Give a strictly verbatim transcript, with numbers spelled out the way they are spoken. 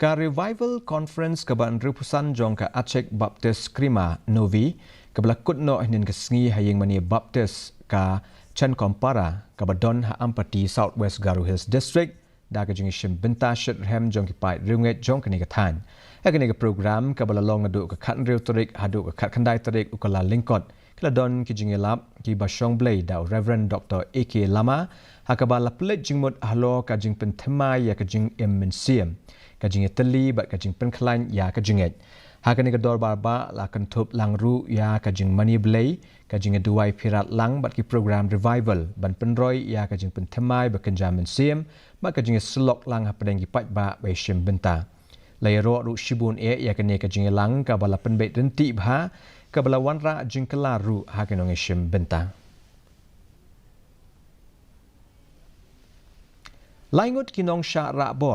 Ka Revival Conference kaba hynriewphew san jong ka Achek Baptist Krima Novi, kaba la kut noh hynnin ka sngi ha ïing mane Baptist ka Chankompara, kaba don ha Ampati, South West Garo Hills District, da ka jingïashim bynta shitrhem jong ki paid riewngeit jong kane ka thaiñ. Ha kane ka program kaba la long naduh ka khathynriew tarik haduh ka khatkhyndai tarik u Kyllalyngkot, ka la don ki jingïalap kiba shong blei da u Reverend Doctor A K Lama, ha kaba la pynleit jingmut halor ka jingpynthymmai ïa ka jingim mynsiem, ka jingïatylli bad ka jingpynkhlaiñ ïa ka jingngeit. Ha kane ka dorbar bah la kynthup lang ruh ïa ka jingmane Blei, ka jingïaduwai phirat lang bad ki program revival ban pynroi ïa ka jingpynthymmai ba kynja mynsiem bad ka jingïasyllok lang hapdeng ki paidbah ba ïashim bynta. La ïaroh ruh shibun eh ïa kane ka jingïalang kaba la pynbeit ryntih bha, kaba la wanrah jingkylla ruh ha ki nongïashim bynta. Lai ngut ki nongshah rahbor